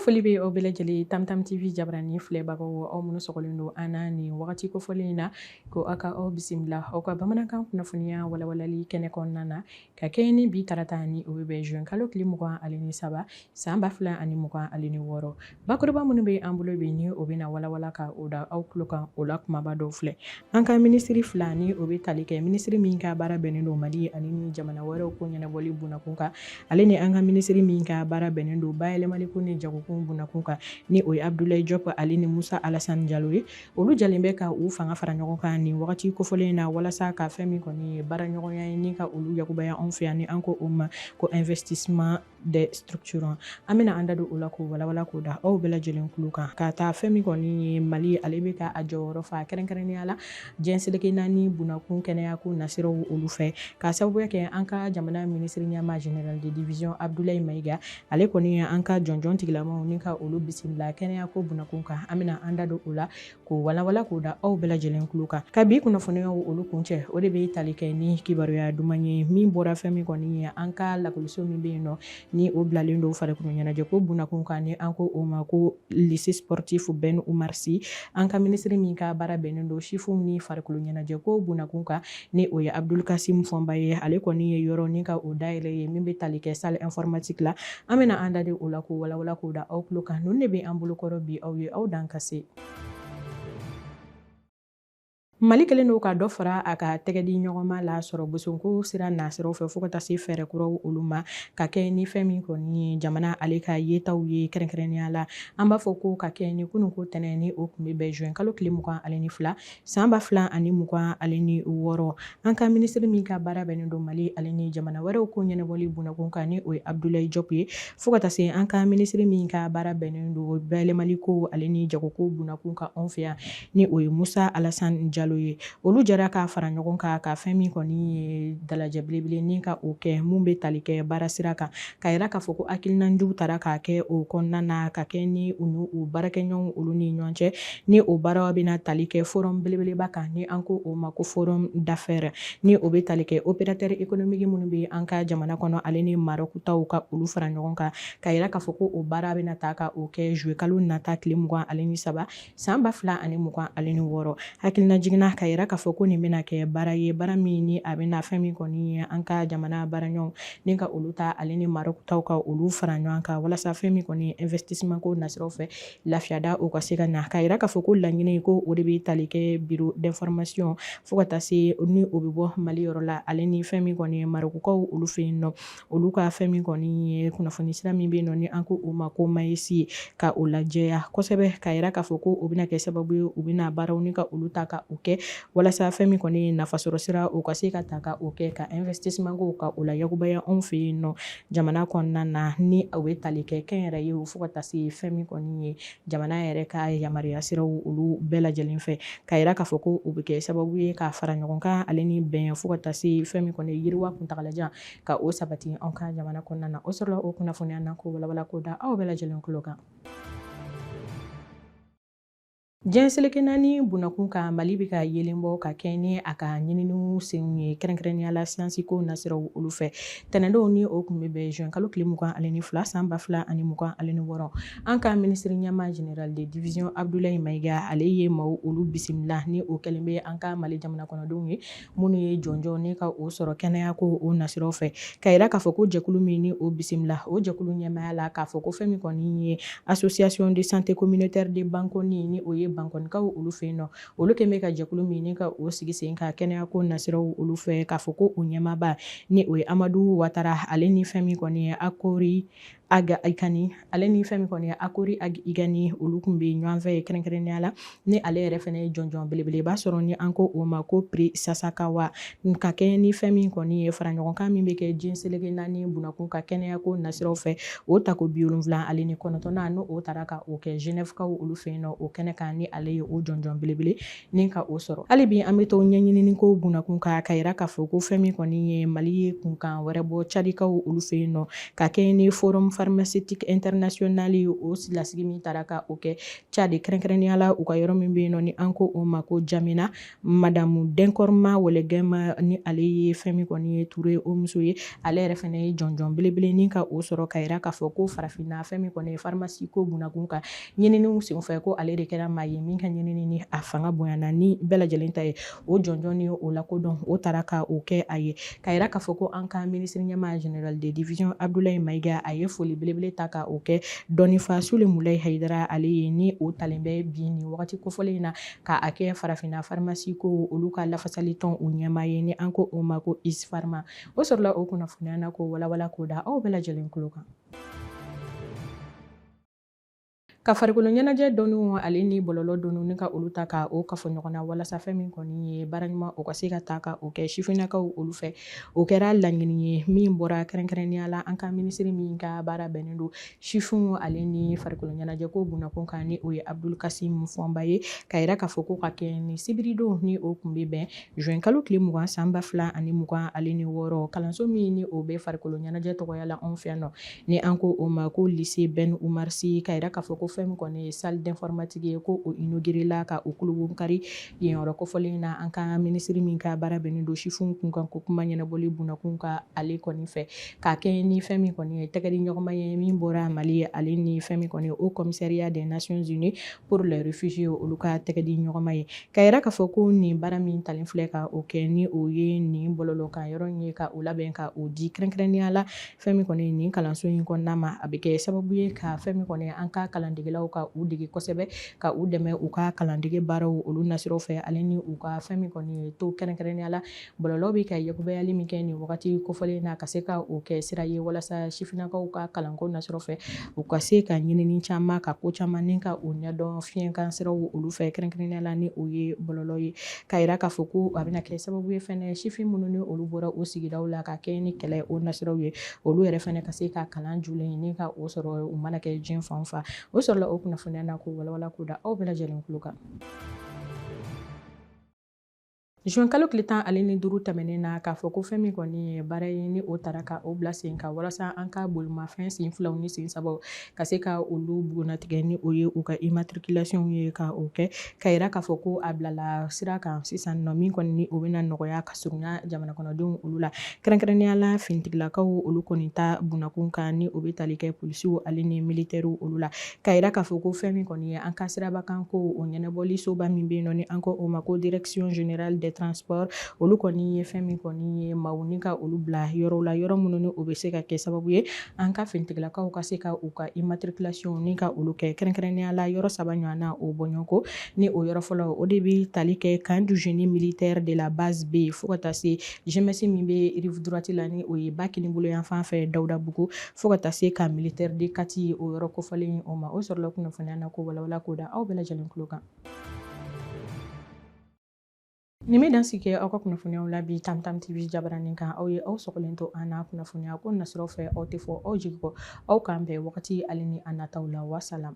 Foli bɛ aw bɛɛ lajɛlen Tamtam TV jabarani filɛbagaw, aw minnu sɔgɔlen don an na nin wagati kofɔlen in na, ko aw ka aw bisimila aw ka bamanankan kunnafoniya walawalali kɛnɛ kɔnɔna na, ka kɛɲɛ ni bi tarata ni o bɛ bɛn juin kalo tile 23, san 2026. Bakuruba minnu bɛ an bolo bi, ni o bɛna walawala ka o da aw tulo kan, o la kumaba dɔw filɛ: an ka minisiri fila, ni o bɛ tali kɛ minisiri min ka baara bɛnnen don Mali ani ni jamana wɛrɛw ko ɲɛnabɔli bunakun kan, ale ni an ka minisiri min ka baara bɛnnen don bayɛlɛmaliko ni jagokun bunakun kan, ni o ye Abdoulaye Diop ale ni Musa Alassane Jalo ye, olu jalen bɛ ka u fanga fara ɲɔgɔn kan nin wagati kofɔlen in na, walasa ka fɛn min kɔni ye baara ɲɔgɔnya ye ni ka olu yakubaya anw fɛ yan, ni an ko o ma ko investissement des structurants. An bɛna an da don o la k'o walawala k'o da aw bɛɛ lajɛlen tulo kan, ka taa fɛn min kɔni ye Mali ale bɛ ka a jɔyɔrɔ fa kɛrɛnkɛrɛnnenya la diɲɛ seleke naani bunakun kɛnɛyako nasiraw olu fɛ, k'a sababuya kɛ an ka jamana minisiri ɲɛmaa, général de division Abdoulaye Maïga, ale kɔni ye an ka jɔnjɔn tigilamaw ni ka olu bisimila kɛnɛyako bunakun kan. An bɛna an da don o la k'o walawala k'o da aw bɛɛ lajɛlen tulo kan. Ka bi kunnafoniyaw olu kuncɛ, o de bɛ tali kɛ ni kibaruya duman ye min bɔra fɛn min kɔni ye an ka lakɔliso min bɛ yen nɔ, ni o bilalen don farikolo ɲɛnajɛ ko bunakun kan, ni an ko o ma ko lycée sportif Ben Oumar Sy. An ka minisiri min ka baara bɛnnen don sifinw ni farikolo ɲɛnajɛ ko bunakun kan, ni o ye Abdoul Kassim Fomba ye, ale kɔni ye yɔrɔ ni ka o dayɛlɛ ye min bɛ tali kɛ salle informatique la. An bɛna an da de o la k'o walawala k'o da aw tulo kan. Ninnu de bɛ an bolokɔrɔ bi aw ye, aw dan ka se. Mali kɛlen don ka dɔ fara a ka tɛgɛdi ɲɔgɔnma la sɔrɔ bosonko sira nasiraw fɛ, fo ka taa se fɛɛrɛ kuraw olu ma, ka kɛ ni fɛn min kɔni ye jamana ale ka yetaw ye. Kɛrɛnkɛrɛnnenya la, an b'a fɔ ko ka kɛ ni kununko tɛnɛn, ni o tun bɛ bɛn juin kalo tile 22, san 2026, an ka minisiri min ka baara bɛnnen don Mali ale ni jamana wɛrɛw ko ɲɛnabɔli bunakun kan, ni o ye Abdoulaye Diop ye, fo ka taa se an ka minisiri min ka baara bɛnnen don bayɛlɛmali ko ale ni jagoko bunakun kan anw fɛ yan, ni o ye Musa Alassane Jalo ye, olu jɛra k'a fara ɲɔgɔn kan ka fɛn min kɔni ye dalajɛ belebele ni ka o kɛ mun bɛ tali kɛ baara sira kan, ka yira k'a fɔ ko hakilinandiw taara k'a kɛ o kɔnɔna na, ka kɛ ni u n'u baarakɛɲɔgɔnw olu ni ɲɔgɔn cɛ, ni o baara bɛna tali kɛ forum belebeleba kan, ni an ko o ma ko forum d'affaires, ni o bɛ tali kɛ opérateur économique minnu bɛ an ka jamana kɔnɔ ale ni Maroc taw, ka olu fara ɲɔgɔn kan, ka yira k'a fɔ ko o baara bɛna ta ka o kɛ juillet kalo nata tile 23, san 2026. Hakilina jiginna ka yira k'a fɔ ko nin bɛna kɛ baara ye, baara min ni a bɛna fɛn min kɔni ye an ka jamana baaraɲɔgɔnw ni ka olu ta ale ni Maroc taw ka olu fara ɲɔgɔn kan, walasa fɛn min kɔni ye investissement ko nasiraw fɛ lafiyada o ka se ka na, ka yira k'a fɔ ko laɲini ko o de bɛ tali kɛ bureau d'information fo ka taa se ni o bɛ bɔ Mali yɔrɔ la, ale ni fɛn min kɔni ye Marokukaw olu fɛ yen nɔ, olu ka fɛn min kɔni ye kunnafoni sira min bɛ yen nɔ, ni an ko o ma ko MAESI, ka o lajɛya kosɛbɛ, ka yira k'a fɔ ko o bɛna kɛ sababu ye u bɛna baaraw ni ka olu ta ka o kɛ, walasa fɛn min kɔni ye nafasɔrɔ sira o ka se ka ta ka o kɛ, ka investissement ko ka o la yakubaya anw fɛ yen nɔ jamana kɔnɔna na, ni o bɛ tali kɛ kɛnyɛrɛye fo ka taa se fɛn min kɔni ye jamana yɛrɛ ka yamaruya siraw olu bɛɛ lajɛlen fɛ, ka yira k'a fɔ ko o bɛ kɛ sababu ye ka fara ɲɔgɔn kan ale ni bɛn, fo ka taa se fɛn min kɔni ye yiriwa kuntagalajan ka o sabati anw ka jamana kɔnɔna na. O sɔrɔla o kunnafoniya na k'o walawala k'o da aw bɛɛ lajɛlen tulo kan. Diɲɛ seleke naani bunakun kan, Mali bɛ ka yelen bɔ ka kɛ ni a ka ɲininiw senw ye, kɛrɛnkɛrɛnnenya la siyansi ko nasiraw olu fɛ. Tɛnɛndon, ni o tun bɛ bɛn juin kalo tile 22, san 2026, an ka minisiri ɲɛmaa, général de division Abdoulaye Maïga, ale ye maaw olu bisimila, ni o kɛlen bɛ an ka Mali jamana kɔnɔdenw ye minnu ye jɔnjɔn ni ka o sɔrɔ kɛnɛya ko o nasiraw fɛ, ka yira k'a fɔ ko jɛkulu min ni o bisimila, o jɛkulu ɲɛmaaya la, k'a fɔ ko fɛn min kɔni ye association de santé communautaire de Banconi, ni o ye Bankɔnikaw olu fɛ yen nɔ, olu kɛlen bɛ ka jɛkulu min ni ka o sigi sen kan kɛnɛya ko nasiraw olu fɛ, k'a fɔ ko o ɲɛmaaba, ni o ye Amadu Watara, ale ni fɛn min kɔni ye Akori Aga Ikani, ale ni fɛn min kɔni ye Akori Ag Igani, olu tun bɛ ɲɔgɔn fɛ kɛrɛnkɛrɛnnenya la, ni ale yɛrɛ fɛnɛ ye jɔnjɔn belebeleba sɔrɔ, ni an ko o ma ko prix Sasakawa, ka kɛ ni fɛn min kɔni ye fara ɲɔgɔn kan min bɛ kɛ diɲɛ seleke naani bunakun ka kɛnɛya ko nasiraw fɛ, o tako 79nan, n'o taara ka o kɛ Genève-kaw olu fɛ yen nɔ, o kɛnɛ kan, ni ale ye o jɔnjɔn belebele ni ka o sɔrɔ. Hali bi an bɛ to ɲɛɲinini ko bunakun kan, ka yira k'a fɔ ko fɛn min kɔni ye Mali ye kunkan wɛrɛ bɔ Cadikaw olu fɛ yen nɔ, ka kɛ ni forum pharmaceutique international o lasigi min taara ka o kɛ Tchad kɛrɛnkɛrɛnnenya la u ka yɔrɔ min bɛ yen nɔ ni an ko o ma ko N'Djamena, madamu Denkɔrɔma Wɛlɛgɛma ni ale ye fɛn min kɔni ye Ture o muso ye, ale yɛrɛ fana ye jɔnjɔn belebele ni ka o sɔrɔ ka yira k'a fɔ ko farafinna fɛn min kɔni ye pharmacie ko bunakun kan ɲininiw senfɛ, ko ale de kɛra maa ye min ka ɲinini ni a fanga bonyana ni bɛɛ lajɛlen ta ye. O jɔnjɔn ni o lakodɔn o taara ka o kɛ a ye, ka yira k'a fɔ ko an ka minisiri ɲɛmaa général de division Abdoulaye Maïga a ye foli belebele ta ka o kɛ dɔnnifa Sule Mulayi Hayidara ale ye, ni o talen bɛ bi nin wagati kofɔlen in na ka a kɛ farafinna pharmacie ko olu ka lafasali tɔn o ɲɛmaa ye, ni an ko o ma ko ISPHARMA. O sɔrɔla o kunnafoniya na k'o walawala k'o da aw bɛɛ lajɛlen tulo kan. Ka farikolo ɲɛnajɛ dɔnniw ale ni bɔlɔlɔ dɔnniw ni ka olu ta ka o kafo ɲɔgɔn na walasa fɛn min kɔni ye baara ɲuman o ka se ka ta ka o kɛ sifinnakaw olu fɛ, o kɛra laɲini ye min bɔra kɛrɛnkɛrɛnnenya la an ka minisiri min ka baara bɛnnen don sifinw ale ni farikolo ɲɛnajɛ ko bunakun kan, ni o ye Abdul Kasim Fɔnba ye, ka yira k'a fɔ ko ka kɛ ni sibiridon ni o kun bɛ bɛn juin kalo tile 20 san 2026, kalanso min ni o bɛ farikolo ɲɛnajɛ tɔgɔya la anw fɛ yan nɔ, ni an ko o ma ko lycée Ben Oumar Sy, ka yira k'a fɔ ko fɛn min kɔni ye salle d'informatique ye, ko o inauguré la ka o kulubon kari yen yɔrɔ kofɔlen na, an ka minisiri min ka baara bɛnnen don sifinw kun kan ko kuma ɲɛnabɔli bunakun ka ale kɔni fɛ, k'a kɛ ni fɛn min kɔni ye tɛgɛdi ɲɔgɔnma ye min bɔra Mali ale ni fɛn min kɔni ye Haut Commissariat des Nations Unies pour les réfugiés olu ka tɛgɛdi ɲɔgɔnma ye, ka yira k'a fɔ ko nin baara min talen filɛ ka o kɛ, ni o ye nin bɔlɔlɔ kan yɔrɔ in ye ka o labɛn ka o di kɛrɛnkɛrɛnnenya la fɛn min kɔni nin kalanso in kɔnɔna ma, a bɛ kɛ sababu ye ka fɛn min kɔni an ka kalandegelaw ka u dege kosɛbɛ, ka u dɛmɛ u ka kalandege baaraw olu nasiraw fɛ, ale ni u ka fɛn min kɔni ye to kɛrɛnkɛrɛnnenya la bɔlɔlɔ bɛ ka yakubayali min kɛ nin wagati kofɔlen na, ka se ka o kɛ sira ye walasa sifinnakaw ka kalanko nasiraw fɛ u ka se ka ɲinini caman ka ko caman ni ka o ɲɛdɔn fiɲɛkan siraw olu fɛ, kɛrɛnkɛrɛnnenya la ni o ye bɔlɔlɔ ye, ka yira k'a fɔ ko a bɛna kɛ sababu ye fɛnɛ sifin minnu ni olu bɔra o sigidaw la ka kɛ ni kɛlɛ o nasiraw ye, olu yɛrɛ fɛnɛ ka se ka kalan julen ni ka o sɔrɔ u mana kɛ diɲɛ fan o fan. O sɔrɔla o kunnafoniya na k'o walawala k'o da aw bɛɛ lajɛlen tulo kan. Juin kalo tile 15 tɛmɛnen na, k'a fɔ ko fɛn min kɔni ye baara ye ni o taara ka o bila sen kan walasa an ka bolimafɛn sen filaw ni sen sabaw ka se ka olu bugunnatigɛ, ni o ye u ka immatriculation ye ka o kɛ, ka yira k'a fɔ ko a bilala sira kan sisan nɔ min kɔni ni o bɛna nɔgɔya ka surunya jamana kɔnɔdenw olu la, kɛrɛnkɛrɛnnenya la finitigilakaw olu kɔni ta bunakun kan, ni o bɛ tali kɛ polisiw ale ni militɛriw olu la, ka yira k'a fɔ ko fɛn min kɔni ye an ka sirabakan ko o ɲɛnabɔli soba min bɛ yen nɔ, ni an ko o ma ko direction générale des transports, olu kɔni ye fɛn min kɔni ye maaw ni ka olu bila yɔrɔw la, yɔrɔ minnu ni o bɛ se ka kɛ sababu ye an ka finitigilakaw ka se ka u ka immatriculation ni ka olu kɛ, kɛrɛnkɛrɛnnenya la yɔrɔ saba ɲɔgɔn na o bɔɲɔgɔnko, ni o yɔrɔ fɔlɔ o de bɛ tali kɛ camp du génie militaire de la base B fo ka taa se GMS min bɛ rive droite la, ni o ye ba kinibolo yan fan fɛ Dawudabugu, fo ka taa se camp militaire de Kati o yɔrɔ kofɔlen o ma. O sɔrɔla kunnafoniya na k'o walawala k'o da aw bɛɛ lajɛlen tulo kan. Nin bɛ dan sigi aw ka kunnafoniyaw la bi Tam Tam TV jabaranin kan. Aw ye aw sɔgɔlen to an na kunnafoniya ko nasiraw fɛ, aw tɛ fɔ aw jigi kɔ, aw k'an bɛn wagati ale ni a nataw la. Wasalam.